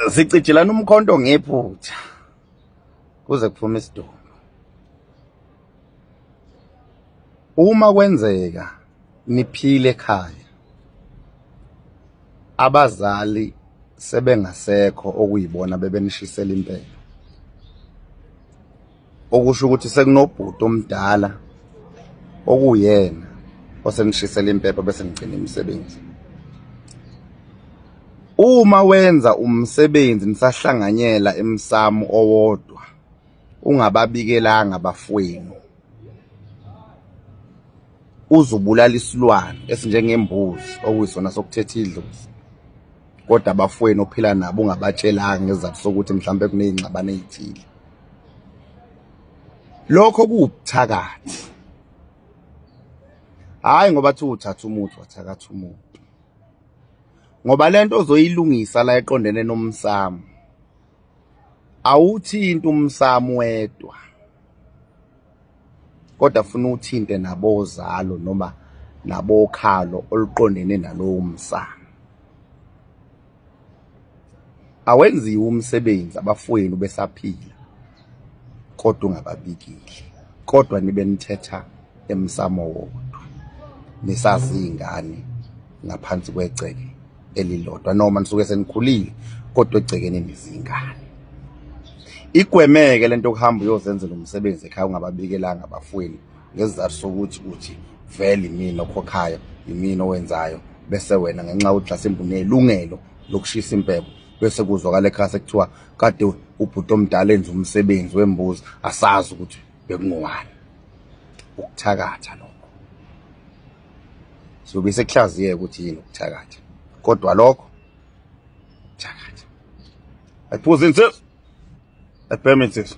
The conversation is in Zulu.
Sicijelana umkhonto ngephutha kuze kuphume isidumbu. Uma kwenzeka niphile ekhaya abazali sebengasekho okuyibona bebenishisela impela okusho ukuthi sekunobhuti omdala okuyena osenishisela impepho bese ngigcina imisebenzi. Uma wenza umsebenzi nisahlanganyela emsamo owodwa ungababikelanga abafowenu uzobulala isilwane esinjengembuzi okuyisona sokuthetha idlozi kodwa abafowenu ophila nabo ungabatshelanga ngesizathu sokuthi mhlawumbe kuney'ngxabano ey'thile. Lokho kuwubuthakathi. Hhayi ngoba kuthiwa uthatha umuthi wathakatha umuntu. Ngoba le nto ozoyilungisa la eqondene nomsamo, awuthinti umsamo wedwa kodwa funa uthinte nabozalo noma nabokhalo oluqondene nalowo msamo. Awenziwe umsebenzi abafowenu besaphila kodwa ungababikile kodwa nibe nithetha emsamo wodwa nisazi iy'ngane ngaphansi kwegceke elilodwa noma nisuke senikhulile kodwa egcekeni nizingane. Igwemeke lento yokuhamba uyozenzela umsebenzi ekhaya ungababikelanga abafowenu ngesizathu sokuthi uthi vele imina okhokhayo imina owenzayo bese wena ngenxa yokuthi mhlasimbe unelungelo lokushisa impepho bese kuzwakala ekhaya sekuthiwa kade ubhuti omdala enza umsebenzi wembuzi asazi ukuthi bekungowani. Ukuthakatha lokho. Siyobe sekuhlaziye ukuthi yini ukuthakatha kodwa lokho ukuthakatha. Ayiphuze insizwa. Ayibheme insizwa.